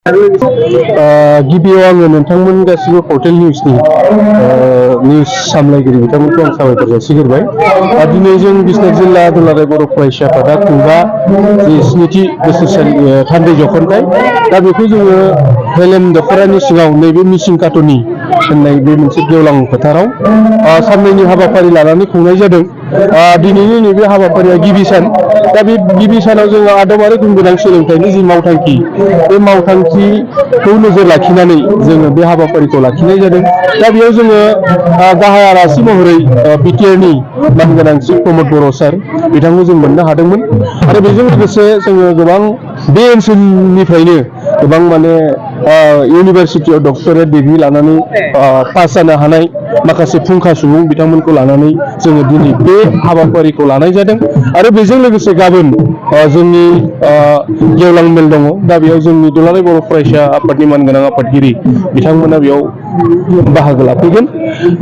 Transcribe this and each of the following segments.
गिबियाव आङो नोंथांमोन गासिबो पर्टेल निउसनि निउस सामलायगिरि बिथांमोनखौ आं साबायखर जासिग्रोबाय। दिनै जों बिसनाथ जिल्ला दुलाराय बर' फरायसा आफादा खुंगा जि स्निथि बोसोरसालि थान्दै जखनथाय दा बेखौ जोङो हेलेम दख'रानि सिङाव नैबे मिसिं काटनि होननाय बे मोनसे गेवलां फोथाराव साननैनि हाबाफारि लानानै खुंनाय जादों। दिनैनि नैबे हाबाफारिया गिबि सान। दा बे गिबि सानाव जोङो आदब आरो गुन गोनां सोलोंथाइनि जि मावथांखि बे मावथांखिखौ नोजोर लाखिनानै जोङो बे हाबाफारिखौ लाखिनाय जादों। दा बेयाव जोङो गाहाय आलासि महरै बिटिआरनि मानगोनां चिफ प्रमद बर' सार बिथांखौ जों मोननो हादोंमोन आरो बेजों लोगोसे जोङो गोबां बे ओनसोलनिफ्रायनो गोबां माने इउनिभारसिटियाव डक्टरेट डिग्रि लानानै पास जानो हानाय माखासे फुंखा सुबुं बिथांमोनखौ लानानै जोङो दिनै बे हाबाफारिखौ लानाय जादों आरो बेजों लोगोसे गाबोन जोंनि गेवलां मेल दङ। दा बेयाव जोंनि दुलाराय बर' फरायसा आफादनि मानगोनां आफादगिरि बिथांमोना बेयाव बाहागो लाफैगोन।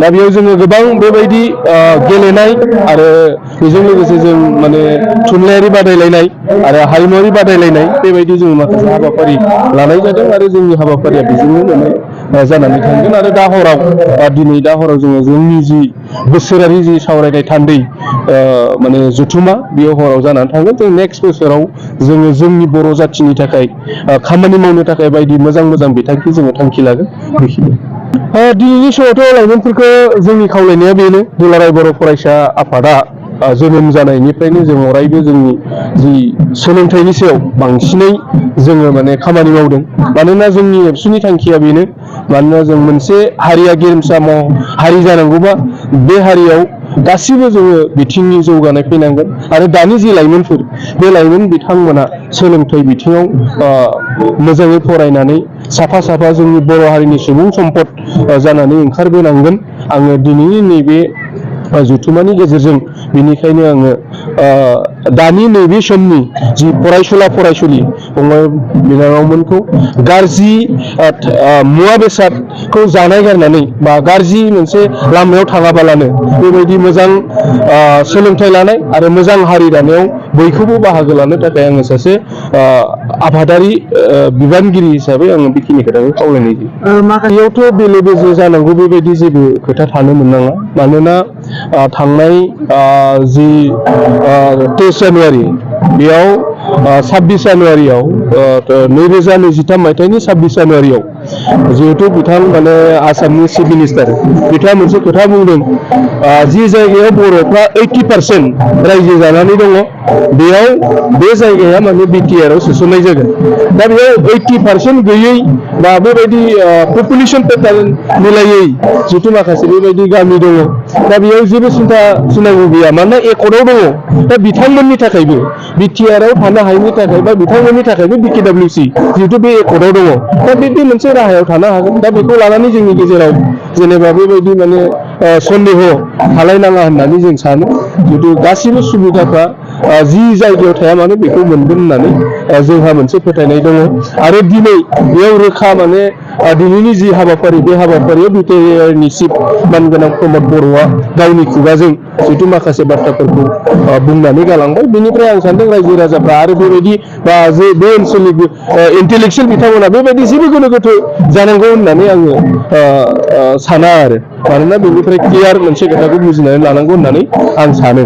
दा बेयाव जोङो गोबां बेबायदि गेलेनाय आरो बेजों लोगोसे जों माने थुनलाइयारि बादायलायनाय आरो हारिमुवारि बादायलायनाय बेबायदि जोङो माखासे हाबाफारि लानाय जादों आरो जोंनि हाबाफारिया बेजोंनो माने जानानै थांगोन आरो दा हराव दिनै दा हराव जोङो जोंनि जि बोसोरारि जि सावरायनाय थान्दै माने जथुमा बेयाव हराव जानानै थांगोन। जों नेक्स्ट बोसोराव जोङो जोंनि बर' जाथिनि थाखाय खामानि मावनो थाखाय बायदि मोजां मोजां बिथांखि जोङो थांखि लागोन। बेखिनि दिनैनि समावथ' लाइमोनफोरखौ जोंनि खावलायनाया बेनो दुलाराय बर' फरायसा आफादा जोनोम जानायनिफ्रायनो जों अरायबो जोंनि जि सोलोंथाइनि सायाव बांसिनै जोङो माने खामानि मावदों। मानोना जोंनि एबसुनि थांखिया बेनो, मानोना जों मोनसे हारिया गेरेमसा हारि जानांगौबा बे हारियाव गासिबो जोङो बिथिंनि जौगानाय फैनांगोन आरो दानि जि लाइमोनफोर बे लाइमोन बिथांमोना सोलोंथाइ बिथिङाव मोजाङै फरायनानै साफा साफा जोंनि बर' हारिनि सुबुं सम्पद जानानै ओंखारबोनांगोन। आङो दिनैनि नैबे जथुमानि गेजेरजों बिनिखायनो आङो दानि नैबे समनि जि फरायसुला फरायसुलि फंबाय बिनानावमोनखौ गाज्रि मुवा बेसादखौ जानाय गारनानै बा गाज्रि मोनसे लामायाव थाङाबालानो बेबायदि मोजां सोलोंथाइ लानाय आरो मोजां हारि दानायाव बयखौबो बाहागो लानो थाखाय आङो सासे आफादारि बिबानगिरि हिसाबै आङो बेखिनि खोथाखौ खावलायनाय जायो। माखासेयावथ' बेले बेजे जानांगौ बेबायदि जेबो खोथा थानो मोननाङा। मानोना थांनाय जि 23 जानुवारि बेयाव 26 जानुवारियाव 2023 मायथाइनि 26 जानुवारियाव जिहेथु बिथां माने आसामनि चिफ मिनिस्टार बिथाङा मोनसे खोथा बुंदों, जि जायगायाव बर'फ्रा 80% रायजो जानानै दङ बेयाव बे जायगाया माने बिटिआर आव सोसननाय जागोन। दा बेयाव 80% गैयै बा बेबायदि पपुलेसन पेटार्न मिलायै जिथु माखासे बेबायदि गामि दङ, दा बेयाव जेबो सिन्था सिनांगौ गैया। मानोना एकर्डआव दङ। दा बिथांमोननि थाखायबो बिटिआर आव थानो हायैनि थाखाय बा बिथांमोननि थाखायबो बिकेडब्लिउसि जिहेतु बे एकर्डआव दङ। दा बे मोनसे राहायाव थानो हागोन। दा बेखौ लानानै जोंनि गेजेराव जेनेबा बेबायदि माने सन्देह थालायनाङा होननानै जों सानो। जिहेतु गासिबो सुबिदाफ्रा जि जायगायाव थाया मानो बेखौ मोनगोन होननानै जोंहा मोनसे फोथायनाय दङ आरो दिनै बेयाव रोखा माने दिनैनि जि हाबाफारि बे हाबाफारियाव बिटिआरनि चिफ मानगोनां प्रमद बर'आ गावनि खुगाजों जिथु माखासे बाथ्राफोरखौ बुंनानै गालांबाय। बेनिफ्राय आं सानदों रायजो राजाफ्रा आरो बेबायदि जे बे ओनसोलनि इन्टेलेक्सुयेल बिथांमोना बेबायदि जेबो गोनो गोथो जानांगौ होननानै आङो साना आरो। मानोना बेनिफ्राय क्लियार मोनसे खोथाखौ बुजिनानै लानांगौ होननानै आं सानो।